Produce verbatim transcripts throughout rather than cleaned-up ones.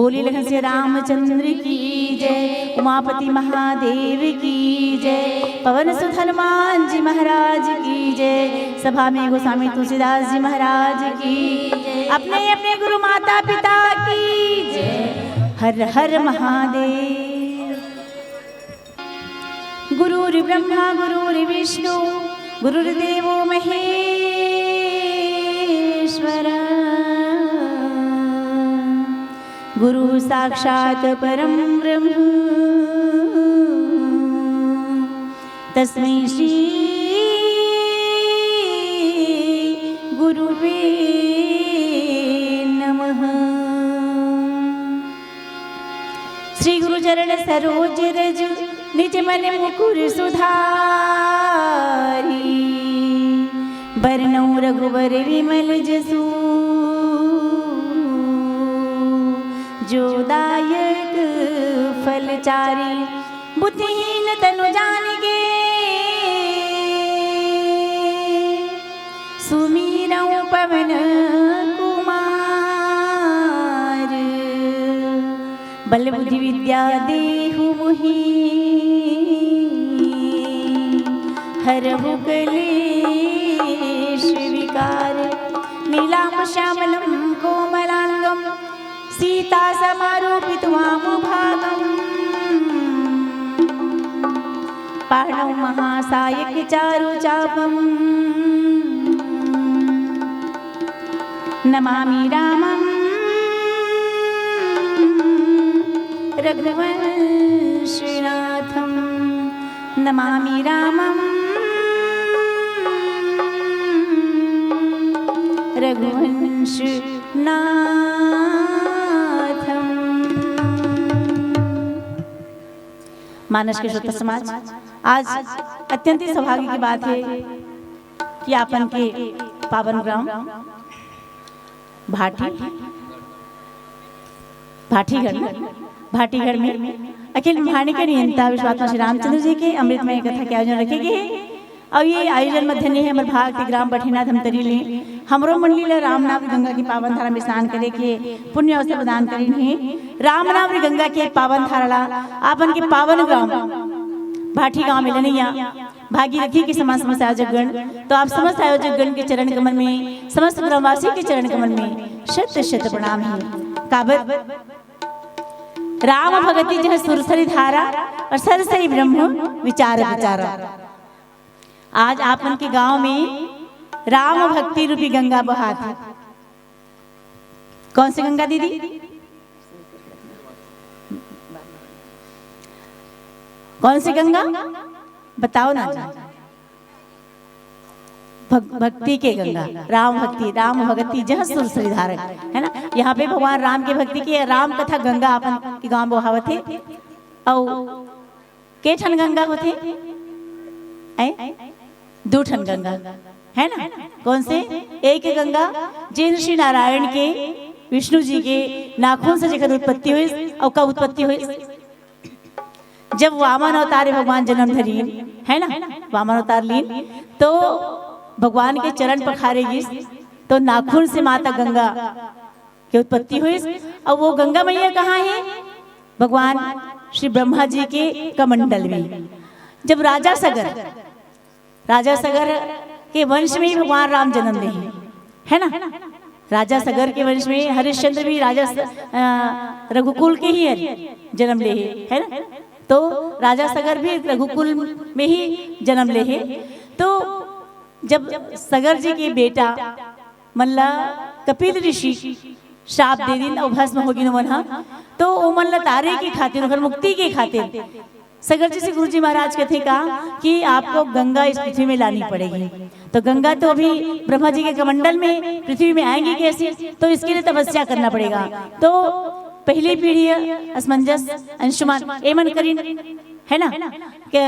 बोले लखन से रामचंद्र की जय, उमापति महादेव की जय, पवन सुत हनुमान जी महाराज की जय। सभा में गोस्वामी तुलसीदास जी महाराज की जय, अपने अपने गुरु माता पिता की जय। हर हर महादेव। गुरुर्ब्रह्मा गुरुर्विष्णु गुरुर्देवो महेश्वर, गुरु साक्षात परम ब्रह्म, तस्मै श्री गुरुवे नमः। श्री गुरु चरण सरोज रज निज मन मुकुर सुधारी, बरनउँ रघुबर विमल जसु, जो दायक फल चारि। बुद्धिहीन तनु जानिके सुमिरउँ पवन कुमार, बल बुद्धि विद्या देहु मोहि, हरहु कलेश विकार। नीलाभ श्यामलम कोमलांगम सीता समारूपित वाम भागम, पाणौ महासायक चारु चापम। नमामि रामं रघुवंशनाथं, नमामि रामं रघुवंशनाथं। मानस के श्रोता समाज, आज अत्यंत ही सौभाग्य की बात है कि आपन के पावन ग्राम भाटी, भाटीगढ़ में, भाटीगढ़ में अखिल ब्रह्मांड के नियंता विश्वात्मा श्री रामचंद्र जी के अमृतमय कथा के आयोजन रखे गए हे। अउ ये आयोजन म धन्य हे हमर भाग के ग्राम बठीनाथ धमतरी ले हमरो मंडली ल रामनाम गंगा के पावन धारा में स्नान करे के पुण्य अवसर प्रदान करिन हे। रामनाम गंगा के पावन धारा ला आपन के पावन ग्राम भाटी गांव में लेनैया भागीरथी के समाज समस्त आयोजक गण, तो आप समस्त आयोजक गण के चरण कमल में, समस्त ग्रामवासी के चरण कमल में शत शत प्रणाम हे। काबर राम भगति जह सुरसरी धारा अउ सरसरी ब्रह्म विचार विचारा। आज आप मन के गांव में राम भक्ति रूपी गंगा बहात हे। कौन सी गंगा दीदी? कौन सी गंगा? बताओ ना जी। भग-, भक्ति के गंगा, राम भक्ति, राम भगति जह सुरसरी धारा, है ना? यहाँ पे भगवान राम के भक्ति के राम कथा गंगा आपन के गांव में बहावत हे। अउ के ठन गंगा होथे? ऐ? दू ठन गंगा, है ना? कौन से? एक गंगा जेन श्री नारायण के, विष्णु जी के नाखून से जेकर उत्पत्ति होइस, अउ कब उत्पत्ति होइस? जब वामन अवतार भगवान जन्म धरीन, है ना, वामन अवतार लीन, तो भगवान के चरण पखारे गिस, तो नाखून से माता गंगा के उत्पत्ति होइस। अउ वो गंगा मैया कहाँ हे? भगवान श्री ब्रह्मा जी के कमंडल में। जब राजा सगर, राजा सगर के वंश में ही भगवान राम जन्म ले हे, है ना? राजा सगर के वंश में हरिश्चंद्र भी राजा स-, अ, रघुकुल के ही हरि जन्म ले हे, है ना? तो राजा सगर भी रघुकुल में ही जन्म ले हे। तो जब सगर जी के बेटा मन ला कपिल ऋषि श्राप दे दिन अउ भस्म हो गिन ओमन ह, तो ओमन ला तारे के खातिर, ओकर मुक्ति के खातिर सगर जी से गुरु जी महाराज कथे का कि आपको गंगा इस पृथ्वी में लानी पड़ेगी। तो गंगा तो अभी ब्रह्मा जी के कमंडल में पृथ्वी में आएंगी कैसे, तो इसके लिए तपस्या करना पड़ेगा। तो पहली पीढ़ी असमंजस, अंशुमान, एमन करिन, है ना, के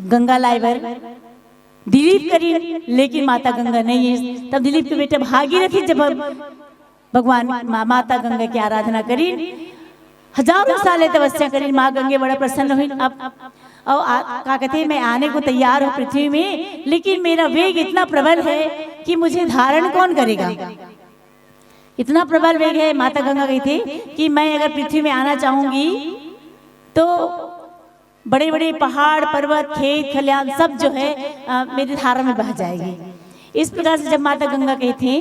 गंगा लाए बर दिलीप करिन, लेकिन माता गंगा नहीं है। तब दिलीप के बेटे भागीरथी जब भगवान मा-, माता गंगा की आराधना करिन, हजारों साल तपस्या करिन, माँ गंगे बड़ा प्रसन्न हुई। अब और आ, का कहते हैं, मैं आने को तैयार हूँ पृथ्वी में, लेकिन मेरा वेग इतना प्रबल है कि मुझे धारण कौन करेगा? इतना प्रबल वेग है, माता गंगा कहिथे कि मैं अगर पृथ्वी में आना चाहूंगी तो बड़े बड़े पहाड़, पर्वत, खेत खलियान सब जो है, अ, मेरी धारा में बह जाएगी। इस प्रकार से जब माता गंगा कहिथे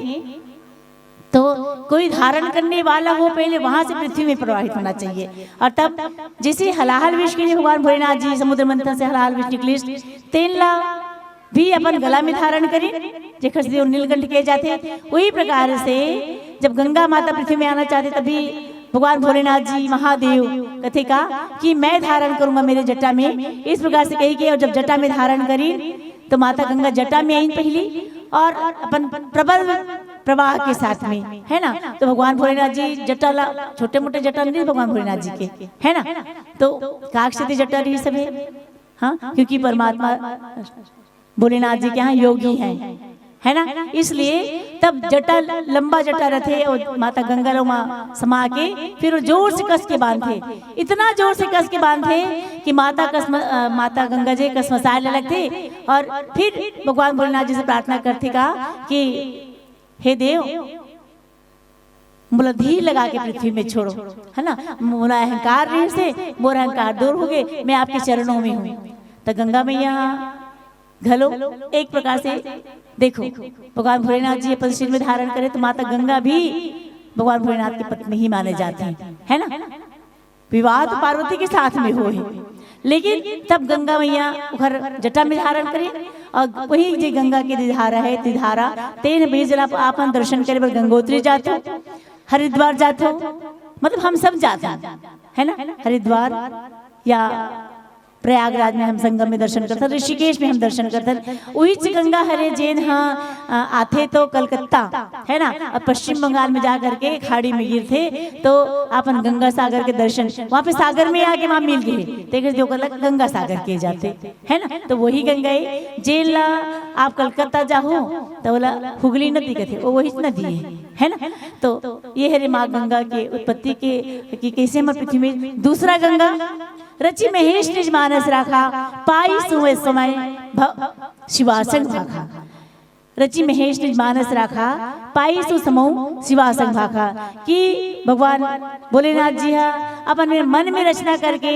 तो कोई धारण करने वाला हो, पहले वहां से पृथ्वी में प्रवाहित होना चाहिए। और तब जैसे हलाहल विष के लिए भगवान भोलेनाथ जी समुद्र मंथन से हलाहल विष निकलिस, तेन ला भी अपन गला में धारण करिन, जेकर से नीलकंठ कहे जाथे। वही प्रकार से जब गंगा माता पृथ्वी में आना चाहथे, तभी भगवान भोलेनाथ जी महादेव कथे का कि मैं धारण करूंगा मेरे जटा में, इस प्रकार से कही के। और जब जटा में धारण करिन तो माता गंगा जटा में आइन पहली, और अपन प्रबल प्रवाह के साथ में, है ना। तो भगवान भोलेनाथ जी जटा ला, छोटे मोटे जटा नहीं भगवान भोलेनाथ जी के, है ना। तो काकसित जटा रही सभी, हाँ, क्योंकि परमात्मा भोलेनाथ जी के यहाँ योगी हैं, है ना। इसलिए तब जटा, लंबा जटा रथे और माता गंगा लो माँ समा के फिर वो जोर से कस के बांधथे, इतना जोर से कस के बांधथे कि माता कसम-, अ, माता गंगा जी कसमसाए लगथे। और फिर भगवान भोलेनाथ जी से प्रार्थना करथे का कि हे देव, मोला धीर लगा के पृथ्वी में छोड़ो, है ना। मोला अहंकार रहिस हे, मोर अहंकार दूर हो गए, मैं आपके चरणों में हूँ। तो गंगा मैया घलो एक प्रकार से, देखो, भगवान भोलेनाथ जी अपन सिर में धारण करे तो माता गंगा भी भगवान भोलेनाथ की पत्नी ही माने जाते हैं, है ना। विवाह तो पार्वती के साथ में होय हे, लेकिन तब गंगा मैया ओकर जटा में धारण करे और वही जे गंगा के धारा है, ती धारा, तेन बीच जब आप अपन दर्शन करे बर गंगोत्री जाथो, हरिद्वार जाथो, मतलब हम सब जाथो, है ना, हरिद्वार या प्रयागराज में हम संगम में दर्शन करथन, ऋषिकेश में हम दर्शन करथन। उहीच गंगा हरे जेन ह, अ, आथे तो कलकत्ता, है ना, और पश्चिम बंगाल में जा करके खाड़ी में गिरथे, तो अपन गंगा सागर के दर्शन, वहाँ पे सागर में आके वहाँ मिल गए, तेकर जो गंगा सागर के जाथे, है ना। तो वही गंगा है जेन ला आप कलकत्ता जाहो तो बोला हुगली नदी कथे, वो वही नदी है, है ना। तो ये हरे माँ गंगा के उत्पत्ति के कि कैसे हमर पृथ्वी में दूसरा गंगा रचि महेश निज मानस राखा, पाई सुवे समय भ-, शिवासंग भाखा। रचि महेश निज मानस राखा, पाई सु समऊ शिवासंग भाखा। कि भगवान भोलेनाथ जी हा अपन मन में रचना करके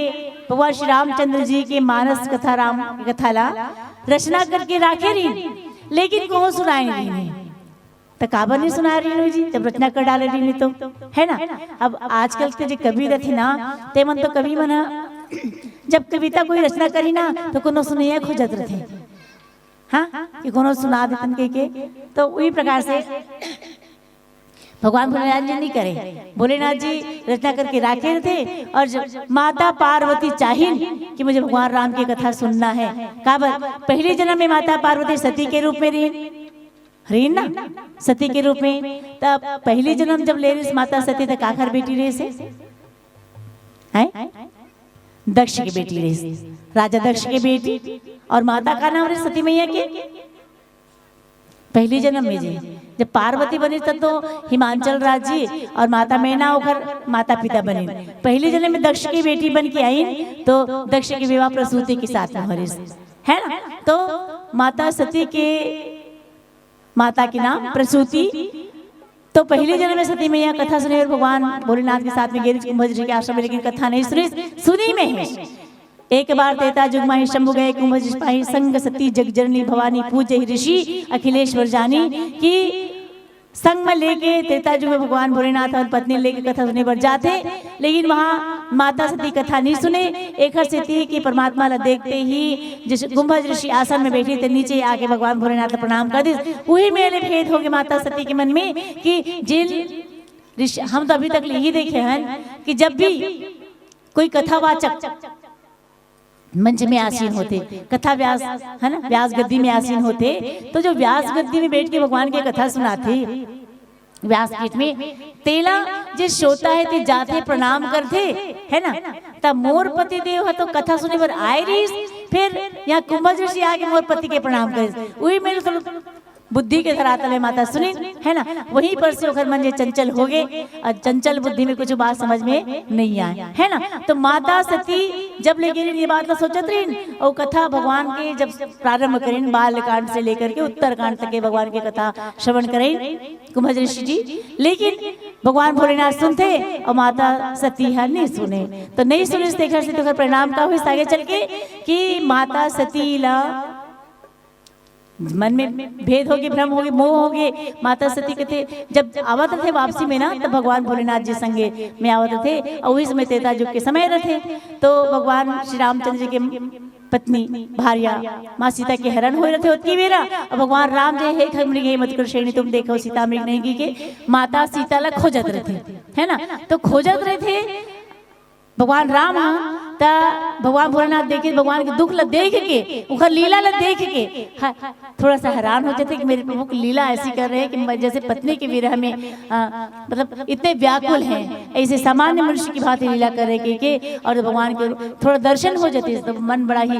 भगवान श्री रामचंद्र जी के मानस कथा, राम कथा ला रचना करके राखे रहिन, लेकिन कहूँ सुनाए नहीं रहिन। त काबर नहीं सुना रहिन जी, जब रचना कर डाले रहिन तो, है ना। अब आजकल के जो कवि रथे ना, ते मन तो कवि मन ह, जब कविता कोई रचना करी ना तो कोनो सुनैया खोजत रथे, हाँ, कि कोनो सुना देतन कह के। तो वही प्रकार से भगवान भोलेनाथ जी नहीं करे, भोलेनाथ जी रचना करके राखे रथे। और जब माता पार्वती चाहिन कि मुझे भगवान राम की कथा सुनना है, काबर पहले जन्म में माता पार्वती सती के रूप में रहिन, रहिन ना, सती के रूप में। तब पहले जन्म जब ले रहिस माता सती, त काखर बेटी रहिस हे? हैं? दक्ष के बेटी रहिस, राजा दक्ष के बेटी। और माता का नाम रहिस सती मैया के? पहली जन्म में जी, जब पार्वती बनी तब तो हिमांचल राज्य और माता मैना ओकर माता पिता बनी। पहली जन्म में दक्ष की बेटी बन के आई तो दक्ष के विवाह प्रसूति के साथ में हो रहिस, है ना। तो माता सती के माता के नाम प्रसूति। तो पहले जन्म में सती मैया कथा सुने और भगवान भोलेनाथ के साथ में गे रहिस कुंभज ऋषि के आश्रम में, लेकिन कथा नहीं सुनी, सुनी में है। एक बार त्रेता जुग माही शंभु गए कुंभज ऋषि पाही, संग सती जग जननी भवानी पूजे ही ऋषि अखिलेश्वर जानी। कि संग में लेके त्रेता जुग में भगवान भोलेनाथ अपन पत्नी लेके कथा सुने बर जाथे, लेकिन वहाँ माता सती कथा नहीं सुने। एकर सेती कि परमात्मा ला देखते ही जैसे कुंभज ऋषि आसन में बैठे थे, नीचे आके भगवान भोलेनाथ ला प्रणाम कर दिस। वही मेले भेद हो गए माता सती के मन में कि जिन ऋषि, हम तो अभी तक यही देखे हैं कि जब भी कोई कथावाचक मंच में आसीन होते, कथा व्यास, है ना, व्यास गद्दी में आसीन होते, तो जो व्यास गद्दी में बैठ के भगवान की कथा सुनाते, व्यासपीठ में, तेला जे श्रोता है ते जाथे प्रणाम करथे, है ना। तब मोर पति देव ह तो कथा सुने बर आए रहिस, फिर यहाँ कुंभज ऋषि आके मोर पति के प्रणाम करिस। वही मेरे तो बुद्धि के धरातल में माता सुनिन, है ना, वहीं पर से ओखर मन जे चंचल हो गए, और चंचल बुद्धि में कुछ बात समझ में नहीं आए, है ना। तो माता सती जब ले गेलिन, ये बात ला सोचत रहिन, और कथा भगवान के जब प्रारंभ करिन, बालकांड से लेकर के उत्तरकांड तक के भगवान के कथा श्रवण करिन कुंभज ऋषि जी, लेकिन भगवान भोलेनाथ सुनथे और माता सती ह नहीं सुने। तो नहीं सुने, तेखर से तेखर परिणाम का होइस आगे चल के कि माता सती ला मन में भेद होगे, भ्रम होगे, मोह होगे। माता सती कथे, जब आवत रथे वापसी में ना, तब भगवान भोलेनाथ जी संगे में आवत रथे, और उही समय त्रेता युग के समय रथे। तो भगवान श्री रामचंद्र जी के पत्नी भार्या माँ सीता के हरण होए रथे ओतकी बेरा, और भगवान राम जे हे खग मृग हे मधुकर श्रेणी तुम देखो सीता मृग नहीं की के माता सीता ला खोजत रथे, है ना। तो खोजत रथे भगवान राम ह, त भगवान भोलेनाथ देखे, भगवान के दुख ला देख के, उखर लीला ला देख के, ह-, थोड़ा सा हैरान हो जाथे कि मेरे प्रभु की लीला ऐसी कर रहे हैं कि मैं जैसे पत्नी के विरह में, अ, मतलब इतने व्याकुल हैं, ऐसे सामान्य मनुष्य की भांति लीला कर रहे के, के, और भगवान के थोड़ा दर्शन हो जाते तो मन बड़ा ही,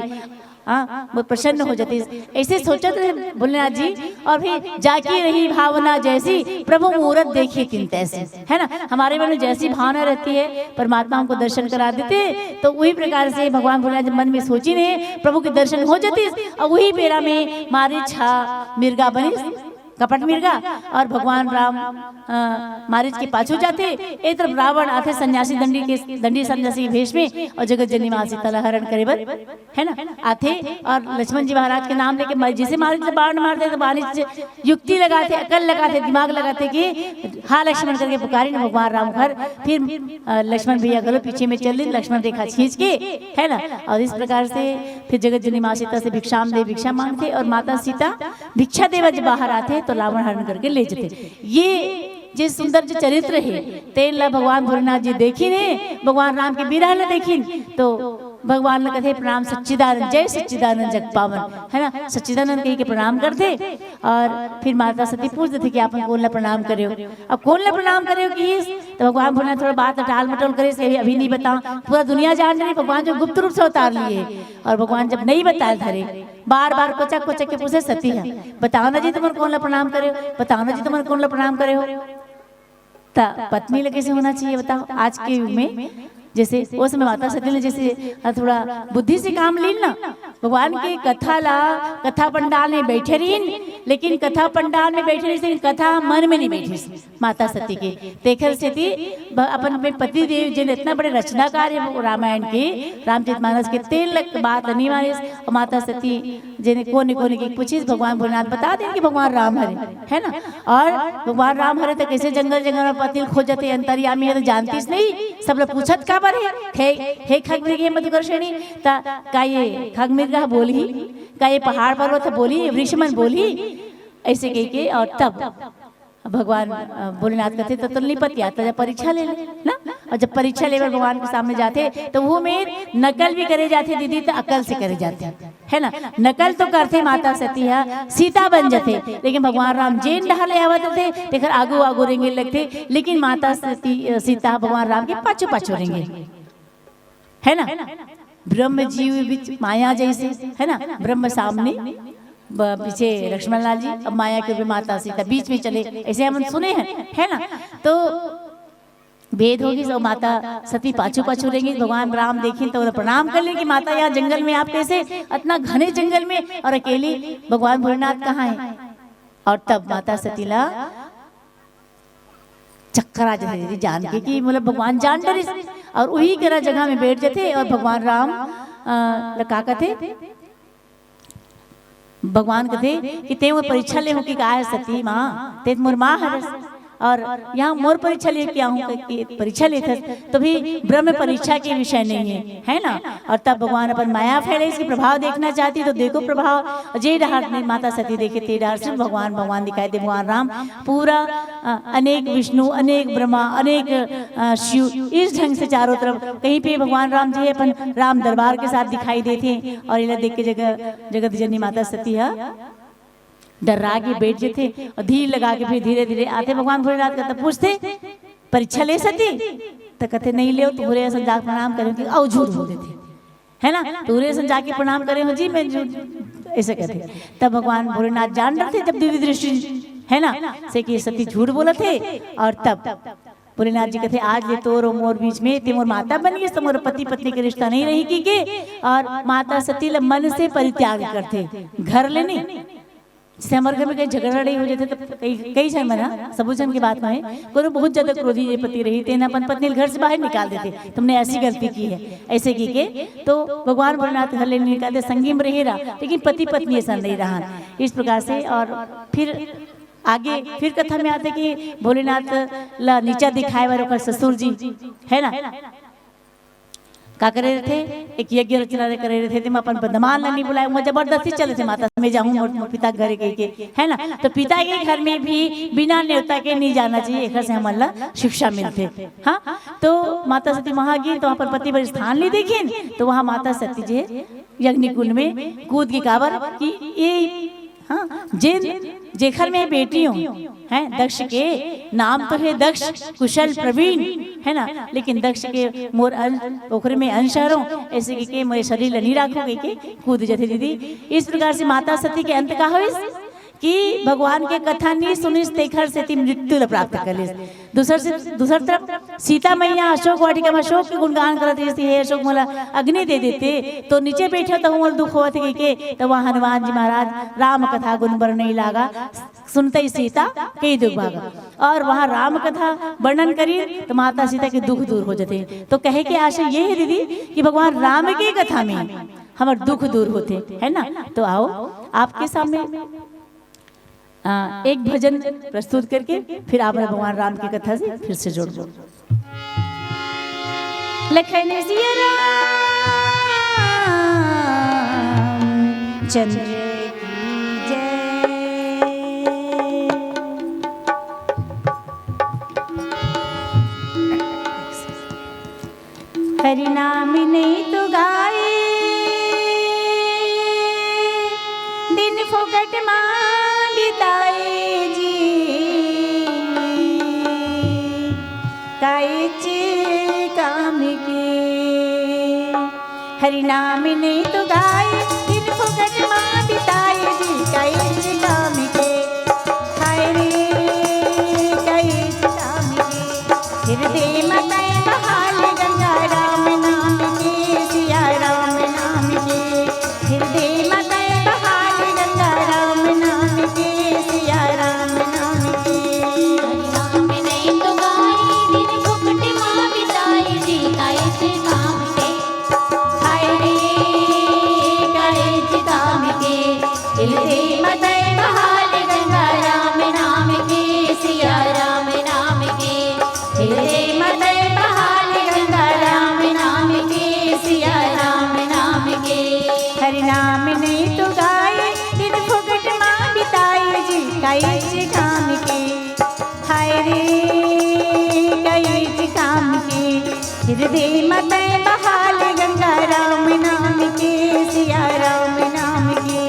हाँ, बहुत प्रसन्न हो जाते। ऐसे सोचत रहे भोलेनाथ जी, और फिर जाकी रही भावना जैसी, प्रभु मूरत देखी तिन तैसी, है ना। हमारे मन में जैसी भावना रहती है, परमात्मा हमको दर्शन करा देते, तो वही प्रकार से भगवान भोलेनाथ जी मन में सोचिन हे, प्रभु के दर्शन हो जाते, और वही बेरा में मारीच हा मिर्गा बनिस, कपट मिर्गा, और भगवान राम, अ, मारीच के पाछू जाथे। एक तरफ रावण आथे सन्यासी दंडी के, दंडी सन्यासी के भेष में, और जगत जननी माँ सीता ला हरण करे बर, है ना, आथे, और लक्ष्मण जी महाराज के नाम लेके मार-, जैसे मारीच ला बाण मारथे, तो मारीच युक्ति लगाथे, अकल लगाथे, दिमाग लगाथे कि हाँ लक्ष्मण करके पुकारिन भगवान राम घर। फिर, अ, लक्ष्मण भैया घलो पीछे में चल दिन, लक्ष्मण रेखा खींच के, है ना, और इस प्रकार से फिर जगत जननी माँ सीता से भिक्षाम दे, भिक्षा मांगथे, और माता सीता भिक्षा देवा जब बाहर आथे, तो रावण हरण करके ले जाथे। ये जे सुंदर जो चरित्र हे, तेन ला भगवान भोलेनाथ जी देखिन हे, भगवान राम के विरह ला देखिन, तो भगवान ला कथे, "प्रणाम सच्चिदानंद, जय सच्चिदानंद जग पावन", है ना, सच्चिदानंद कही के प्रणाम करथे। और फिर माता सती पूछ देथे कि आप मन कोन ला प्रणाम करे हो, अब कोन ला प्रणाम करे हो कि, तो भगवान भोलेनाथ थोड़ा बात टाल मटोल करे, से अभी, अभी नहीं बताओ, पूरा दुनिया जान रही, भगवान जो गुप्त रूप से अवतार लिए हे। और भगवान जब नहीं बताए धरे, बार बार कोचक कोचक के पूछे सती ह, "बताओ ना जी तुमन कोन ला प्रणाम करे हो, बताओ ना जी तुमन कोन ला प्रणाम करे हो।" त पत्नी ला कैसे होना चाहिए बताओ आज के युग में? जैसे वो समय माता सती ने जैसे थोड़ा बुद्धि से काम लीन ना, भगवान के कथा ला, कथा पंडाल में बैठे रहिन, लेकिन कथा पंडाल में बैठे रहिन, लेकिन कथा मन में नहीं बैठिस माता सती के। तेखर सेती ब-, अपन, अपन पति देव जिन इतना बड़े रचनाकार हे वो रामायण के, रामचरितमानस के, तेन ला बात नहीं मानिस। और माता सती जेने कोने कोने के पूछिस, भगवान भोलेनाथ बता देन कि भगवान राम हरे, है ना। और भगवान राम हरे त कैसे जंगल जंगल में पति ल खोजत हे, अंतर्यामी हे, त जानतिस नहीं, सब ला पूछत काबर हे, हे, हे खग मृग हे मधुकर श्रेणी, त का ये खग मृग ह बोलही, का ये पहाड़ पर्वत ह बोलही, वृक्ष मन बोलही, ऐसे कह के। और तब भगवान, अ, भोलेनाथ कथे, "त तोला नहीं पतियात, त जा परीक्षा ले ले," ना? और जब परीक्षा लेवल भगवान के सामने जाथे, तो वो में नकल भी करे जाथे दीदी, त अकल से करे जाथे, है ना? नकल तो करथे माता सती ह, सीता बन जाथे, लेकिन भगवान राम जेन डहर ले आवत रथे, तेखर आगू आगू रेंगे लगथे, लेकिन माता सती, अ, सीता भगवान राम के पाछू पाछू रेंगे। है ना? ब्रह्म जीव बीच माया जैसे, है ना? ब्रह्म सामने, ब-, पीछे लक्ष्मण लाल जी, अब माया के रूप में माता सीता बीच में चले, ऐसे हमन सुने हैं, है ना? तो भेद होगिस, और माता सती पाछू पाछू रेंगिस, भगवान राम देखिन तो प्रणाम कर लेन कि माता, यहाँ जंगल में आप कैसे, इतना घने जंगल में और अकेली, भगवान भोलेनाथ कहाँ है? और तब माता सती ला चक्कर आ जाथे दीदी, जान के कि मतलब भगवान जान डरिस, और उही करा जगह में बैठ जाथे और भगवान राम, अ, ल का कथे, भगवान कथे कि "तें मोर परीक्षा ले हूँ कि काय सती माँ, तें मोर माँ हरस, और यहाँ मोर परीक्षा ले के आहूँ कि परीक्षा लेथस, तो भी ब्रह्म परीक्षा के विषय नहीं है, है ना?" और तब भगवान अपन माया फैलाइस कि प्रभाव देखना चाहती तो देखो प्रभाव, और जे डहर नहीं माता सती देखे, ते डहर सिर्फ भगवान, भगवान दिखाई दे, भगवान राम पूरा, अ, अनेक विष्णु, अनेक ब्रह्मा, अनेक, अ, शिव, इस ढंग से चारों तरफ कहीं पे भगवान राम जी अपन राम दरबार के साथ दिखाई देथे। और इला देख के जगह, जगत जननी माता सती ह डर्रा के बैठ जथे और धीर लगा के फिर धीरे धीरे आथे भगवान भोलेनाथ का, तब पूछथे, "परीक्षा ले सती?" त कथे, "नहीं लेव, तुहरे असन जाके प्रणाम करे हूँ कि अउ झूठ बोल देथे।" है ना? तुहरे असन जाके प्रणाम करे हूँ जी, मैं झूठ, ऐसे कहते। तब भगवान भोलेनाथ जान रहे थे, जब दिव्य दृष्टि है ना, से कि सती झूठ बोलत हे। और तब भोलेनाथ जी कहते, आज ले तोर अउ मोर बीच में ते मोर माता बन गे, तो मोर पति पत्नी के रिश्ता नहीं रही कि के। और माता सती ल मन से परित्याग करथे, घर ले नहीं। जैसे हमर घर में कहीं झगड़ा लड़ाई हो जाथे, तो कई, कई झन मन ह, सबो झन के बात में, कोनो बहुत ज्यादा क्रोधी जे पति रही, तेन अपन पत्नी ल घर से बाहर निकाल देथे, तुमने ऐसी गलती की है, ऐसे कि के। तो भगवान भोलेनाथ घर ले निकालते, संगी में रहे रहा, लेकिन पति पत्नी ऐसा नहीं रहा। इस प्रकार से, और फिर आगे फिर कथा में आथे कि भोलेनाथ ला नीचा दिखाए बर ओकर ससुर जी, है ना, का करे रथे, एक यज्ञ रचना करे रथे, तेमा अपन दमांद ला नहीं बुलाए, ओमा जबरदस्ती चले थे, माता मैं जाहूँ मोर, मोर पिता के घरे कह के, है ना। तो पिता के घर में भी बिना नेवता के नहीं जाना चाहिए, एकर से हमन ला शिक्षा मिलथे। हाँ, तो माता सती वहाँ गिन तो अपन पति बर स्थान नहीं देखिन, तो वहाँ माता सती जी यज्ञ कुंड में कूद के, काबर कि ये, हाँ, जेन, जेखर में बेटी हो, हैं, दक्ष के नाम तो है दक्ष, कुशल, प्रवीण, है ना, लेकिन दक्ष के मोर अंश, ओखरे में अंश हरो, ऐसे कि के मोर शरीर ल नहीं राखो कह के कूद जथे दीदी। इस प्रकार से माता सती के अंत का होइस कि भगवान के कथा नहीं सुनिस, तेखर सेती मृत्यु ल प्राप्त कर लिस। दूसर से, दूसर तरफ सीता मैया अशोक वाटिका में अशोक के गुणगान करत रहिस, "हे अशोक, मोला अग्नि दे देते, तो नीचे बैठे तो मोला दुख होवत," कह के। तो वहाँ हनुमान जी महाराज राम कथा गुण बर नहीं लागा, सुनते ही सीता कई दुख भागा। और वहाँ राम कथा वर्णन करी तो माता सीता के दुख दूर हो जाते। तो कहे के आशय ये है दीदी कि भगवान राम की कथा में हमर दुख दूर होते, है ना। तो आओ आपके सामने आ, एक भजन प्रस्तुत करके फिर आप भगवान राम की कथा से फिर से जोड़बो। लखन सिया राम चंद्र की जय। हरि नाम नहीं तो गाए, दिन फोकट मा बिताए जी। काइच काम के, हरि नाम नहीं तो गाए, दिन फोकट मा बिताए जी। काइच काम के, हाय रे, काइच काम के। हृदय मत बहाल गंगा राम नाम के, सिया राम नाम के। हृदय मत बहाल गंगा राम नाम के, सिया राम नाम के। हरि नाम नहीं तो गाए, दिन फुकट मा बिताए जी। काइच काम के, हाय रे, काइच काम के। हृदय मत बहाल गंगा राम नाम के, सिया राम नाम के। हृदय मत बहाल गंगा राम नाम के, सिया राम नाम के। हरि नाम नहीं तो गाए, दिन फुकट मा बिताए जी। काइच काम के, हाय रे, काइच काम के। हृदय मत बहाल गंगा राम नाम के, सिया राम नाम के।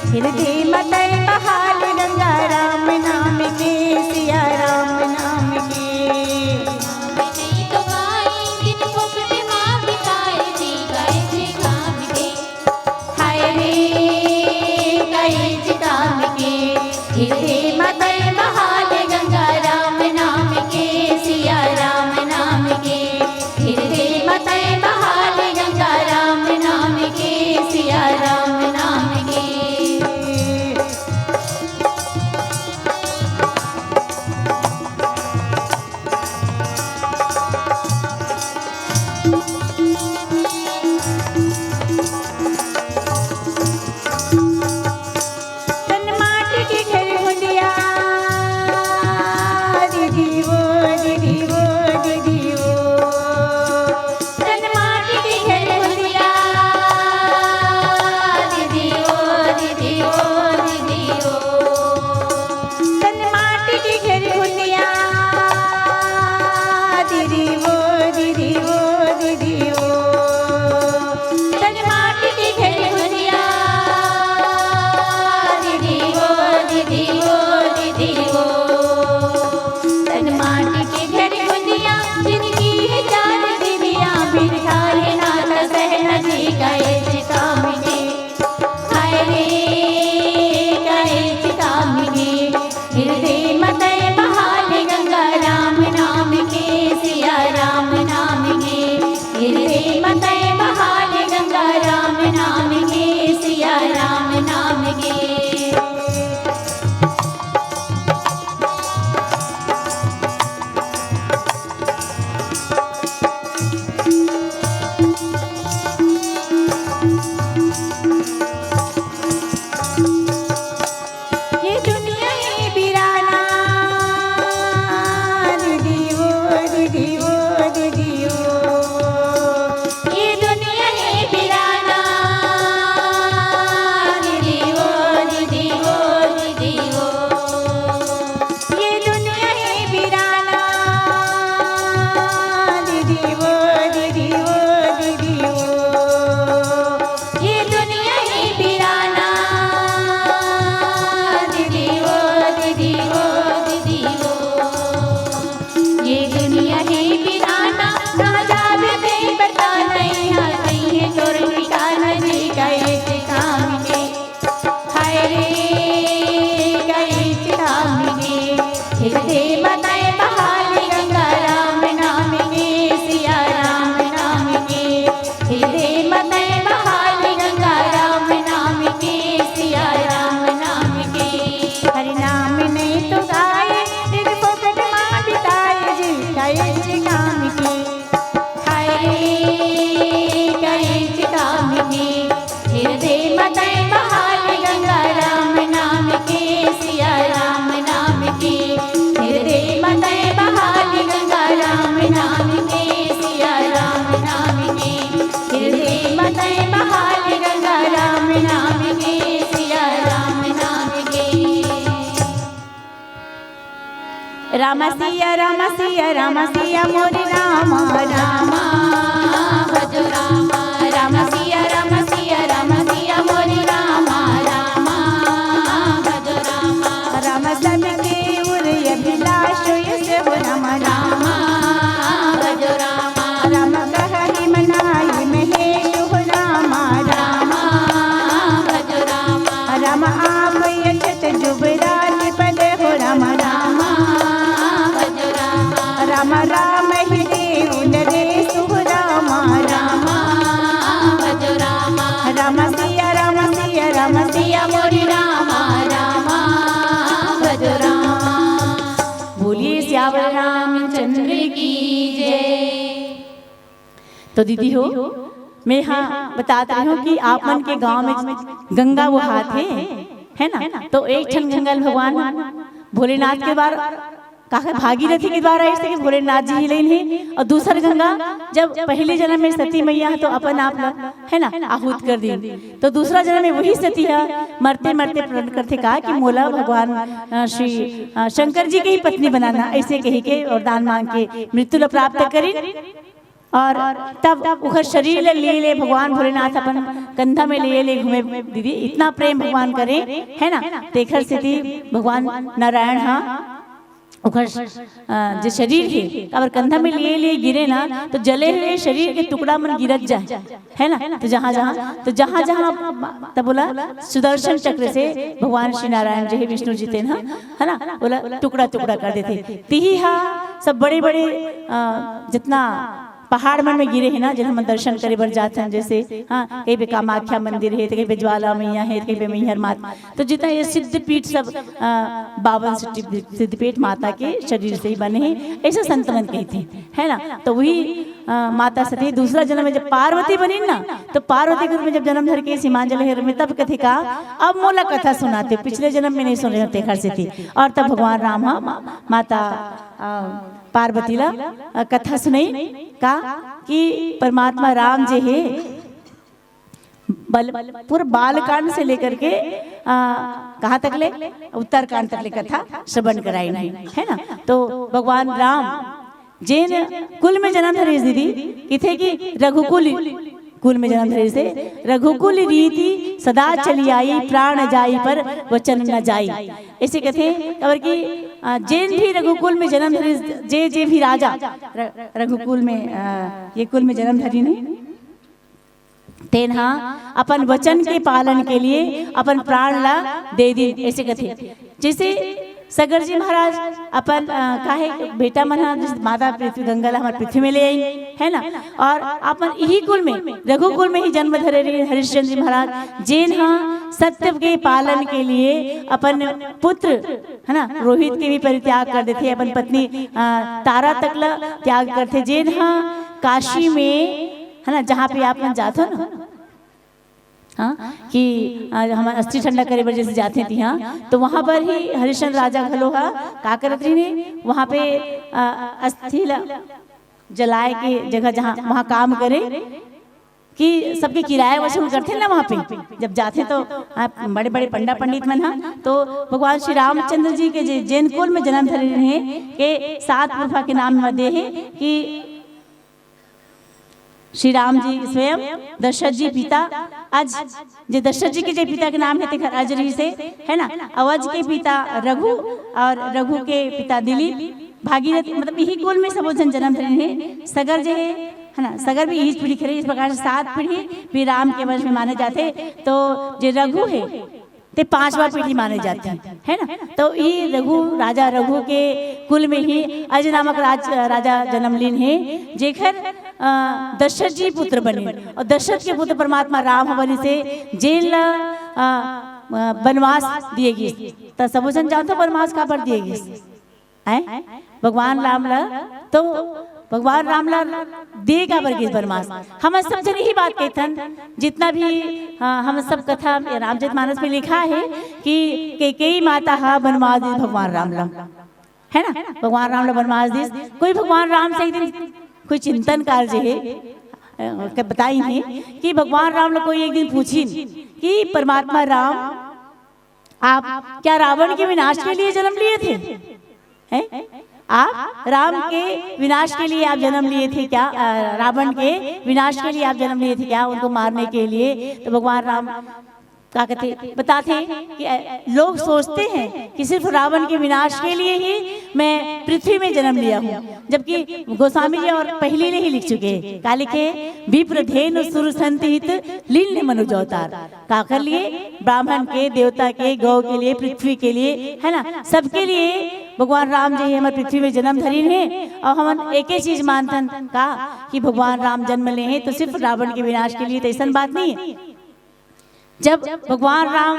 हृदय मत बहाल गंगा राम नाम के, सिया राम नाम के। हाय रे, काइच काम के। हृदय मत बहाल गंगा राम नाम के, सिया राम नाम के। हृदय मत बहाल गंगा राम नाम के, सिया राम नाम के। तन माटी के घर हुंदिया, दीदी वो, दीदी वो, दीदी वो। तन माटी के घर हुंदिया, दीदी वो, दीदी वो, दीदी वो। तन माटी के घर हुंदिया, दीदी वो, दीदी वो, दीदी वो। तन माटी के घर हुंदिया, दीदी वो, दीदी वो, दीदी वो। तन माटी के घर हुंदिया, जिनकी चार दीदिया, बिरखा है नाता सहना जी काइच काम के। हाय रे, हृदय मत बहाली गंगा राम नाम के, सिया राम नाम के। हृदय मत बहाली गंगा राम नाम के, सिया राम नाम के। हरि नाम नहीं तो गाए, दिन फोकट मा बिताए, जी का इष्ट काम के। हरि का इष्ट काम के। हृदय मत बहाली गंगा राम नाम के, सिया राम नाम के। हृदय मत बहाली गंगा राम नाम के, सिया राम नाम के। हृदय मत बहाली गंगा राम नाम के, सिया राम नाम के। राम सिया, राम सिया, राम सिया मोरे राम, राम भजो राम। राम सिया, राम सिया, राम सिया मोरे राम, राम भजो राम। राम सन के उर अभिलाष यश हो राम, राम भजो राम। राम कहहि मनाहि महेश हो राम, राम भजो राम। राम आप अछत जुबराज पद हो राम, राम भजो राम। राम राम ही देव नरेश हो राम, राम भजो राम। राम सिया, राम सिया, राम सिया मोरे राम, राम भजो राम। बोलिए सियावर रामचंद्र की जय। तो दीदी हो, मैं हाँ बतात रही हूँ कि आप मन के गांव में गंगा वो हाथ है, है ना? तो एक ठन गंगा भगवान भोलेनाथ के बार काहे भागीरथी के द्वारा ऐसे कि भोलेनाथ जी ही लेन है, और दूसर गंगा जब पहले जन्म में सती मैया तो अपन आप ल, है ना, आहूत कर दी, तो दूसरा जन्म में वही सती है मरते मरते प्रकट करथे का कि मोला भगवान अ, श्री अ, शंकर जी के ही पत्नी बनाना, ऐसे कही के वरदान मांग के मृत्यु ल प्राप्त करी। और तब ओकर शरीर ले, ले, ले भगवान भोलेनाथ अपन कंधा में ले, ले घूमे। दीदी, इतना प्रेम भगवान करे, है ना? तेखर सेती भगवान नारायण हा ओकर अ, जे शरीर हे, काबर कंधा में लिए, लिए गिरे ना, तो जले हुए शरीर के टुकड़ा मन गिरत जाए, है ना? तो जहाँ, जहाँ, तो जहाँ, जहाँ, तब बोला, सुदर्शन चक्र से भगवान श्री नारायण जी हे, विष्णु जी तेन हा, है ना? बोला, टुकड़ा, टुकड़ा कर देथे। तिही हा सब बड़े, बड़े अ, जितना पहाड़ मन में गिरे हे ना, जेन हमन दर्शन करे बर जाथन, जैसे, हाँ, कहीं पे कामाख्या मंदिर हे, तो कहीं पे ज्वाला मैया हे, तो कहीं पे मैहर माता, तो जितना ये सिद्धपीठ सब, अ, बावन सिद्धि-, सिद्धपीठ माता के शरीर से ही बने हे, ऐसे संत मन कहिथे, है ना? तो वही, अ, माता सती दूसरा जन्म में जब पार्वती बनी ना, तो पार्वती के रूप में जब जन्म धर के सीमांचल हेर में, तब कथे का, "अब मोला कथा सुनाते, पिछले जन्म में नहीं सुने होते घर से थी।" और तब भगवान राम हा मा-, माता, अ, पार्वती ला, अ, कथा सुनई का कि परमात्मा राम जे हे, बल-, पूरा बालकांड से लेकर के, अ, कहाँ तक ले? उत्तरकांड तक ले कथा श्रवण कराइन हे, है ना? तो भगवान राम जेन कुल में जन्म धरिस दीदी, किथे कि रघुकुल कुल में जन्म धरिस हे, रघुकुल रीति सदा चली आई, प्राण जाई पर वचन न जाई। ऐसे कथे, काबर कि, अ, जेन भी रघुकुल में जन्म धरिस, जे, जे भी राजा र-, रघुकुल में, अ, ये कुल में जन्म धरिन हे, तेन हा अपन वचन के पालन के लिए अपन प्राण ला दे दिन, ऐसे कथे। जैसे सगर जी महाराज अपन, अ, काहे बेटा मन हा, जैसे माता पृथ्वी गंगा ला हमर पृथ्वी में ले आई, है ना? और अपन इही कुल में, रघुकुल में ही जन्म धरे रहे हरिश्चंद्र जी महाराज, जेन हा सत्य के पालन के लिए अपन पुत्र, है ना, रोहित के भी परित्याग कर देथे, अपन पत्नी, अ, तारा तक ला त्याग करथे, जेन हा काशी में, है ना, जहाँ पे आप मन जाथो ना, हाँ, कि, अ, हमन अस्थि ठंडा करे बर जैसे जाथे तिहाँ, तो वहाँ पर ही हरिश्चंद्र राजा घलो हा का करत रहिन, वहाँ पे, अ, अस्थि ला जलाए के जगह जहाँ वहाँ काम करे कि सबके किराया वसूल करथे ना वहाँ पे, जब जाथे तो, अ, बड़े-बड़े पंडा पंडित मन हा, तो भगवान श्री रामचंद्र जी के जे-, जेन कुल में जन्म धरे रहे के सात पुरखा के नाम में दे हे कि श्री राम जी स्वयं दशरथ जी पिता, आज जे दशरथ जी के जे पिता के नाम हे तेखर अज रहिस हे, है ना? अउ अज के पिता रघु और रघु के पिता दिलीप, भागीरथ, मतलब इही कुल में सबो झन जन्म धरे हे। सगर जे हे, है ना, सगर भी इही पीढ़ी के रहे। इस प्रकार से सात पीढ़ी भी राम के वंश में माने जाथे। तो जे रघु हे, ते पांचवा पीढ़ी माने जाथे, है ना? तो ई रघु, राजा रघु के कुल में ही अज नामक राज, राजा जन्म लीन हे, जेकर अ, दशरथ जी पुत्र बने, और दशरथ के पुत्र परमात्मा राम ह बनिस हे, जेन ला अ, अ, बनवास दिए गिस। त सबो झन जानथो बनवास काबर दिए गिस? हैं? भगवान राम ला, तो भगवान राम ला दे काबर गिस बनवास? हम सब जन यही बात कहथन, जितना भी, हाँ, हम सब कथा रामचरित मानस में लिखा है कि कैकेयी माता हा बनवास दिस भगवान राम ला, है ना? भगवान राम ला बनवास दिस। कोई भगवान राम से एक दिन कोई चिंतन कार्य है, अ, के बताई है कि भगवान राम ला कोई एक दिन पूछिन कि परमात्मा राम, आप क्या रावण के विनाश के लिए जन्म लिए थे? हैं? आप राम के विनाश के लिए आप जन्म लिए थे क्या? अ, रावण के विनाश के लिए आप जन्म लिए थे क्या? उनको मारने के लिए? तो भगवान राम का कहते, बताते कि, अ, लोग सोचते हैं कि सिर्फ रावण के विनाश के लिए ही मैं पृथ्वी में जन्म लिया हूँ, जबकि गोस्वामी जी और पहले ही लिख चुके हैं। का लिखे? विप्र धेनु सुर संत हित लीन मनुज अवतार। काकर लिए? ब्राह्मण के, देवता के, गौ के लिए, पृथ्वी के लिए, है ना, सबके लिए भगवान राम जी हमारे पृथ्वी में जन्म धरिन हे। और हमन एक ही चीज मानथन का कि भगवान राम जन्म ले हैं तो सिर्फ रावण के विनाश के लिए, तो ऐसन बात नहीं है। जब भगवान राम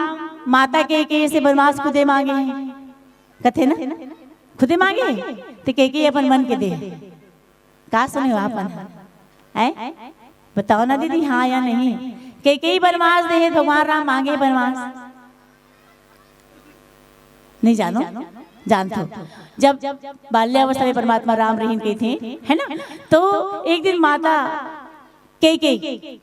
माता कैकेयी से बनवास खुदे मांगे हैं, कथे ना, खुदे मांगे हैं, तो कैकेयी अपन मन के दे। का सुने हो आप मन? हैं? बताओ ना दीदी, हाँ या नहीं? कैकेयी बनवास दे हे, भगवान राम मांगे बनवास? नहीं जानो? जानथो। जब बाल्यावस्था में परमात्मा राम रहिन कहिथे, है ना, तो एक दिन माता कैकेयी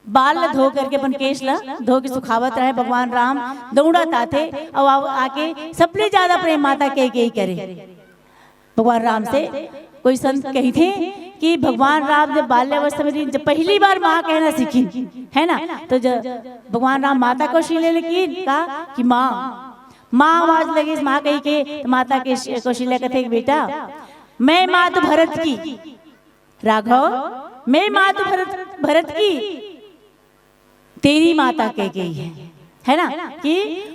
बाल ला धो करके, अपन केश ला धो के सुखावत रहे, भगवान राम दौड़त आथे और आ-, आके सबले ज्यादा प्रेम माता कैकेयी करे भगवान राम से। कोई संत कहिथे कि भगवान राम जब बाल्यावस्था में रहिन, जब पहली बार माँ कहना सीखिन, है ना, तो जब भगवान राम माता कौशल्या ले कीन का कि माँ, माँ आवाज लगिस, माँ कहिके, तो माता के कौशल्या कथे कि बेटा, मैं माँ तो भरत की, राघव, मैं माँ तो भरत, भरत की, तेरी माता कैकेयी है, है ना, कि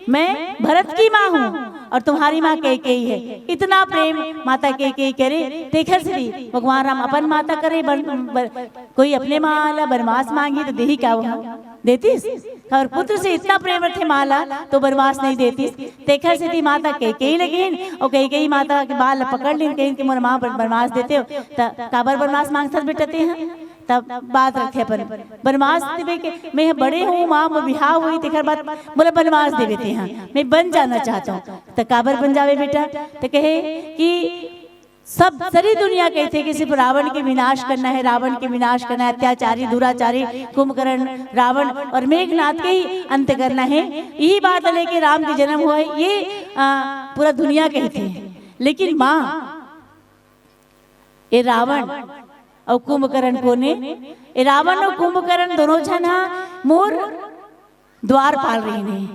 मैं भरत की माँ हूँ और तुम्हारी माँ कैकेयी है। इतना प्रेम माता कैकेयी करे, तेखर से भी भगवान राम अपन माता करे, बन, बन, कोई अपने माँ ला बनवास मांगी तो देही का वो देतीस? और पुत्र से इतना प्रेम रखे माँ ला तो बनवास नहीं देतीस। तेखर से भी माता कैकेयी लगिन और कैकेयी माता के बाल ला पकड़ लिन, कहिन कि मोर माँ बन-, बनवास देते हो, त काबर बनवास मांगथस बेटा ते ह? तब बात रखे अपन बनवास देवे के, मैं ह बड़े हूँ माँ, मोर बिहाव होई, तेखर बाद मोला बनवास देवे ते ह, मैं बन जाना चाहता हूँ। त काबर बन जावे बेटा? त कहे कि सब, सारी दुनिया कहिथे कि सिर्फ रावण के विनाश करना है, रावण के विनाश करना है, अत्याचारी, दुराचारी, कुंभकर्ण, रावण और मेघनाथ के ही अंत करना है। यही बात लेके राम के जन्म हुआ है, ये, आ, पूरा दुनिया कहिथे। लेकिन माँ, ए रावण अउ कुंभकर्ण कोने? ए रावण अउ कुंभकर्ण दोनों झन हा मोर द्वारपाल रहिन हे।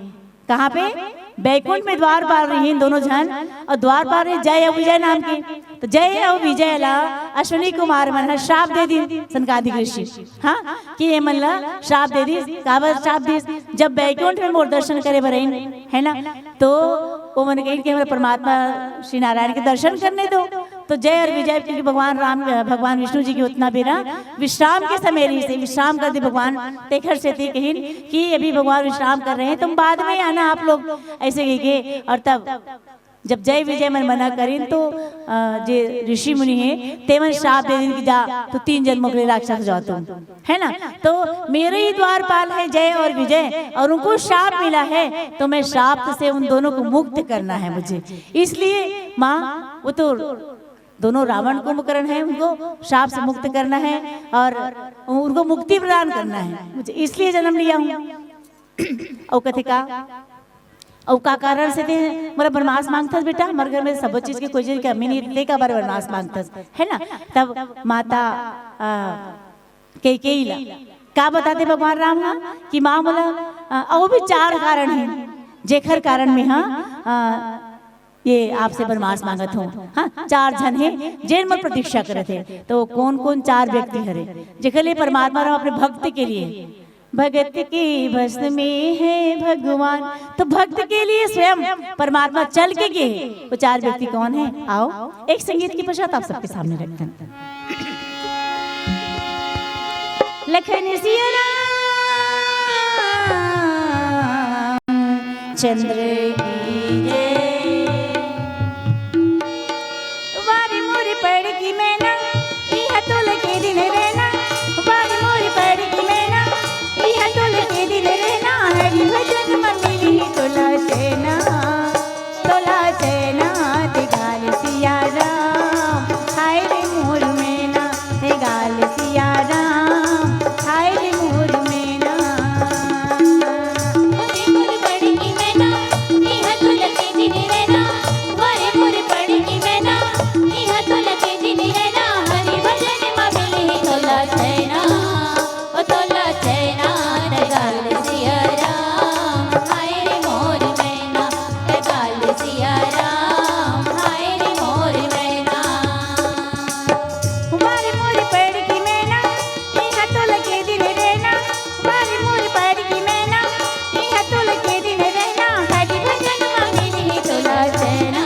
कहाँ पे? बैकुंठ में द्वारपाल रहिन दोनों झन, अउ द्वारपाल रहे जय अउ विजय नाम के। तो जय अउ विजय ला अश्विनी कुमार मन ह श्राप दे दिन सनकादिक ऋषि, हाँ, कि ये मन ला श्राप दे दिस। काबर श्राप दिस? जब बैकुंठ में मोर दर्शन करे बर आइन, है ना, तो वो मन कहिन कि हमारे परमात्मा श्री नारायण के दर्शन करने दो। तो जय और विजय, क्योंकि भगवान राम, भगवान विष्णु जी के उतना बेरा विश्राम के समय रहिस हे, विश्राम कर दे भगवान, तेखर सेती कहिन कि अभी भगवान विश्राम कर रहे हैं, तुम बाद में आना आप लोग, ऐसे कहिके। और तब जब जय विजय मन मना करिन तो, अ, जे ऋषि मुनि हे, तेमन श्राप दे दिन कि जा, तो तीन जन्मों के लिए राक्षस हो जाओ तुम, है ना। तो मेरे ही द्वारपाल है जय और विजय, और उनको श्राप मिला है, तो मैं श्राप से उन दोनों को मुक्त करना है मुझे। इसलिए माँ, वो तो दोनों रावण कुंभकर्ण है, उनको श्राप से मुक्त करना है और उनको मुक्ति प्रदान करना है, मुझे इसलिए जन्म लिया हूँ। अउ कथे का, अउ का कारण से ते मोला बनवास मांगथस बेटा? हमर घर में सब चीज के, कोई चीज के कमी नहीं, ते काबर बनवास मांगथस, है ना? तब माता, आ, कैकेयी ला का बताथे भगवान राम हा कि माँ मोला, आ, अउ भी चार कारण हे, जेखर कारण में हा, आ, ये आपसे बनवास मांगत हूँ। हाँ, चार झन हे जेन मोर प्रतीक्षा करत हे। तो कौन कौन चार व्यक्ति हरे, जेकर लिए परमात्मा राम अपने भक्त के लिए भगत के भस्म में है भगवान। तो भक्त के लिए स्वयं परमात्मा चल के गए हैं। वो चार व्यक्ति कौन है? आओ, एक संगीत के पश्चात आप सबके सामने रखते हैं। लखन सिया राम चंद्र की जय। वारी मोरी पड़ की मैना, इहा तोला के दिन रहना। वारी मोरी पड़ की मैना, इहा तोला के दिन रहना। हरि भजन में मिली तोला चैना, तोला चैना। ते गाल सिया राम, हाय रे मोर मैना। ते गाल सिया राम, हाय रे मोर मैना। वारी मोरी पड़ की मैना, इहा तोला के दिन रहना। वारी मोरी पड़ की मैना, इहा तोला के दिन रहना। हरि भजन में मिली तोला चैना, ओ तोला चैना। ते गाल सिया राम, हाय रे मोर मैना। ते गाल सिया राम, हाय रे मोर मैना। वारी मोरी पड़ की मैना, इहा तोला के दिन रहना। वारी मोरी पड़ की मैना, इहा तोला के दिन रहना। हरि भजन में मिली तोला चैना,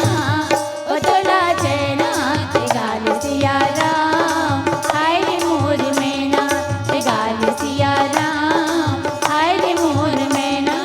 ओ तोला चैना। ते गाल सिया राम, हाय रे मोर मैना। ते गाल सिया राम, हाय रे मोर मैना।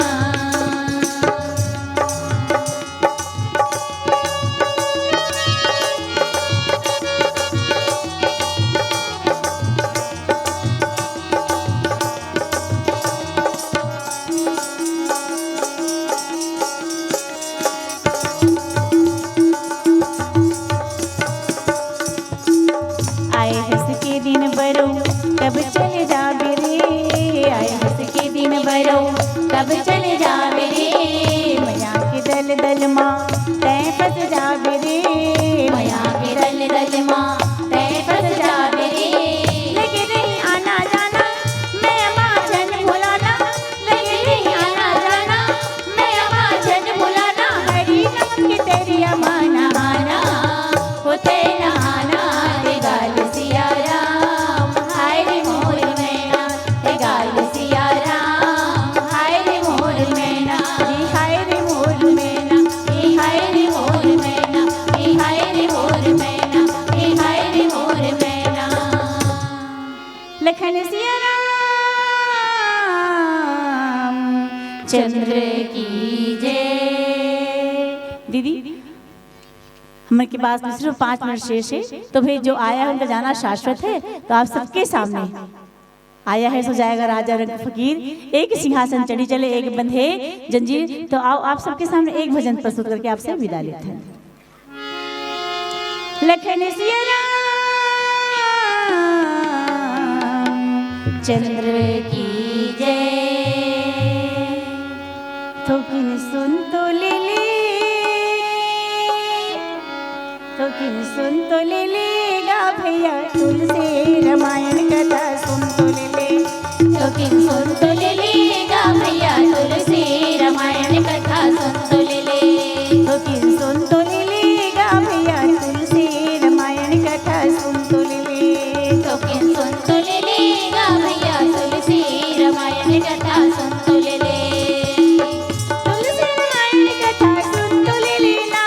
आए हंस के दिन बरो, कब चले जाबे रे। आए हंस के दिन बरो, कब चले जाबे रे। मया के दलदल मा तैं फंस जाबे रे। मया के दलदल मा तैं फंस जाबे रे। लगे रही आना जाना, मया मा झन भुलाना। लगे रही आना जाना, मया मा झन भुलाना। हरि नाम के तरिया मा नहाना, होते नहाना। ते गाल सिया राम, हाय रे मोर मैना। ते गाल सिया राम, हाय रे मोर मैना। ए हाय रे मोर मैना, ए हाय रे मोर मैना, ए हाय रे मोर मैना, ए हाय रे मोर मैना। लखन सिया राम चंद्र की जय। दीदी, हमर के पास में सिर्फ पाँच मिनट शेष है, तो भाई जो आया है उनका जाना शाश्वत है। तो आप सबके सामने आया है सो जाएगा राजा रंग फकीर, एक सिंहासन चढ़ी चले एक बंधे जंजीर। तो आओ आप सबके सामने एक भजन प्रस्तुत करके आपसे विदा लेते हैं। लखन सिया राम चंद्र की जय। थोकिन सुन तो ले ले, थोकिन सुन तो ले ले गा भैया, तुलसी रामायण कथा सुन तो ले ले। थोकिन सुन तो ले ले गा भैया, तुलसी रामायण कथा सुन तो ले ले। थोकिन सुन तो ले ले गा भैया, तुलसी रामायण कथा सुन तो ले ले। थोकिन सुन तो ले ले गा भैया, तुलसी रामायण कथा सुन तो ले ले। तुलसी रामायण कथा सुन तो ले लेना,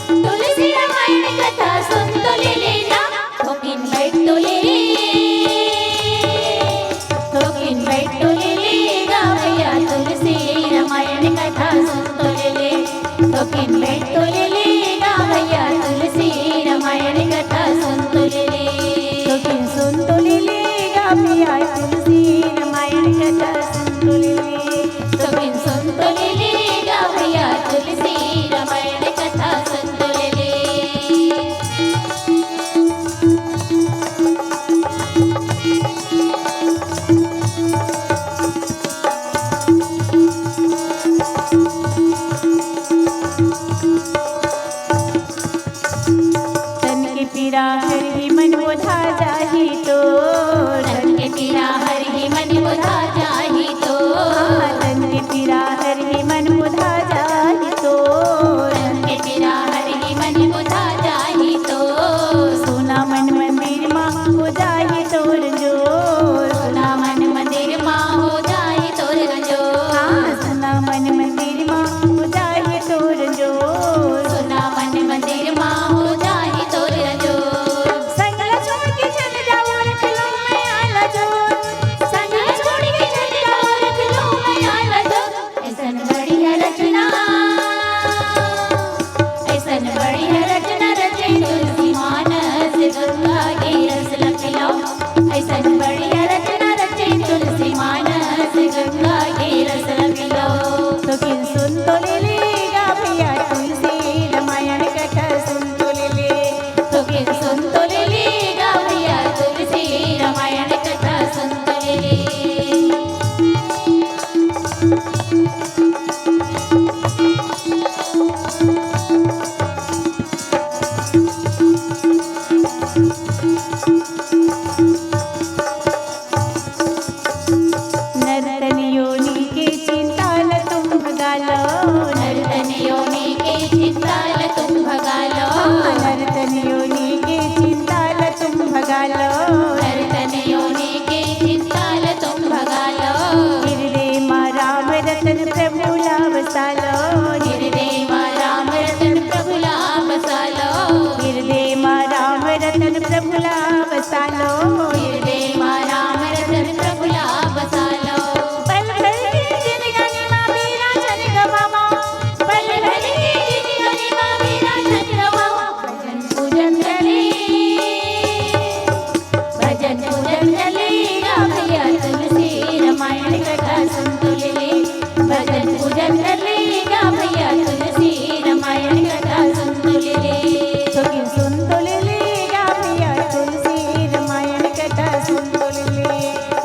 तुलसी रामायण कथा सुन तो ले लेना। थोकिन बैठ तो ले ले, थोकिन बैठ तो ले ले गा भैया, तुलसी रामायण कथा सुन तो ले ले। थोकिन बैठ तो ले ले गा भैया, तुलसी रामायण कथा सुन तो ले ले। थोकिन सुन तो ले ले गा भैया, तुलसी रामायण कथा सुन तो ले ले। थोकिन सुन तो ले ले गा भैया, तुलसी रामायण कथा सुन तो ले ले। तन के पीरा हरही मन ओझा जाही तो। तन के पीरा हरही मन ओझा जाही तो। हाँ, तन के पीरा हरही मन ओझा जाही तो। तन के पीरा हरही मन ओझा जाही तो। सोना मन मंदिर मा हो जाही तोर जोर। सोना मन मंदिर मा हो नरतन योनि के चिंता ल तुम भगा लो। नरतन योनि के चिंता ल तुम भगा लो। हिरदे मा राम रतन प्रभु ला बसा लो। हिरदे मा राम रतन प्रभु ला बसा लो। हिरदे मा राम रतन प्रभु ला बसा लो। हिरदे मा राम रतन प्रभु ला बसा लो। पल भर के जिनगानी मा बेरा झन गवावा। पल भर के जिनगानी मा बेरा झन गवावा। भजन पूजन चले, भजन पूजन चले, गा भैया तुलसी रमायण कथा सुन तो ले ले। भजन पूजन चले, गा भैया तुलसी रमायण कथा सुन तो ले ले। थोकिन सुन तो ले ले, गा भैया तुलसी रमायण कथा सुन तो ले ले।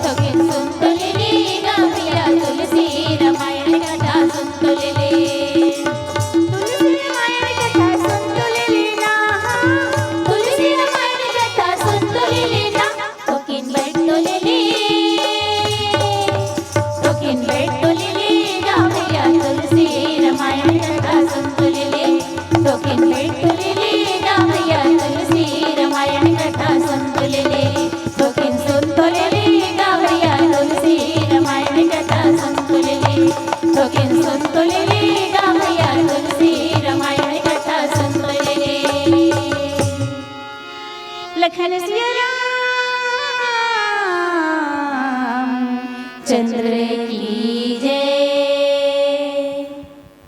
थोकिन सुन तो ले ले, गा भैया तुलसी रमायण कथा सुन तो ले ले। तुलसी रमायण कथा सुन तो ले ले ना, तुलसी रमायण कथा सुन तो ले ले ना। थोकिन बैठ तो ले ले, थोकिन बैठ तो ले ले, गा भैया तुलसी रमायण कथा सुन तो ले ले। थोकिन बैठ तो ले ले, गा भैया तुलसी रमायण कथा सुन तो ले ले। थोकिन सुन तो ले ले, गा भैया तुलसी रमायण कथा सुन तो ले ले। थोकिन सुन तो ले ले, गा भैया तुलसी रमायण कथा सुन तो ले ले। लखन सिया राम चंद्र की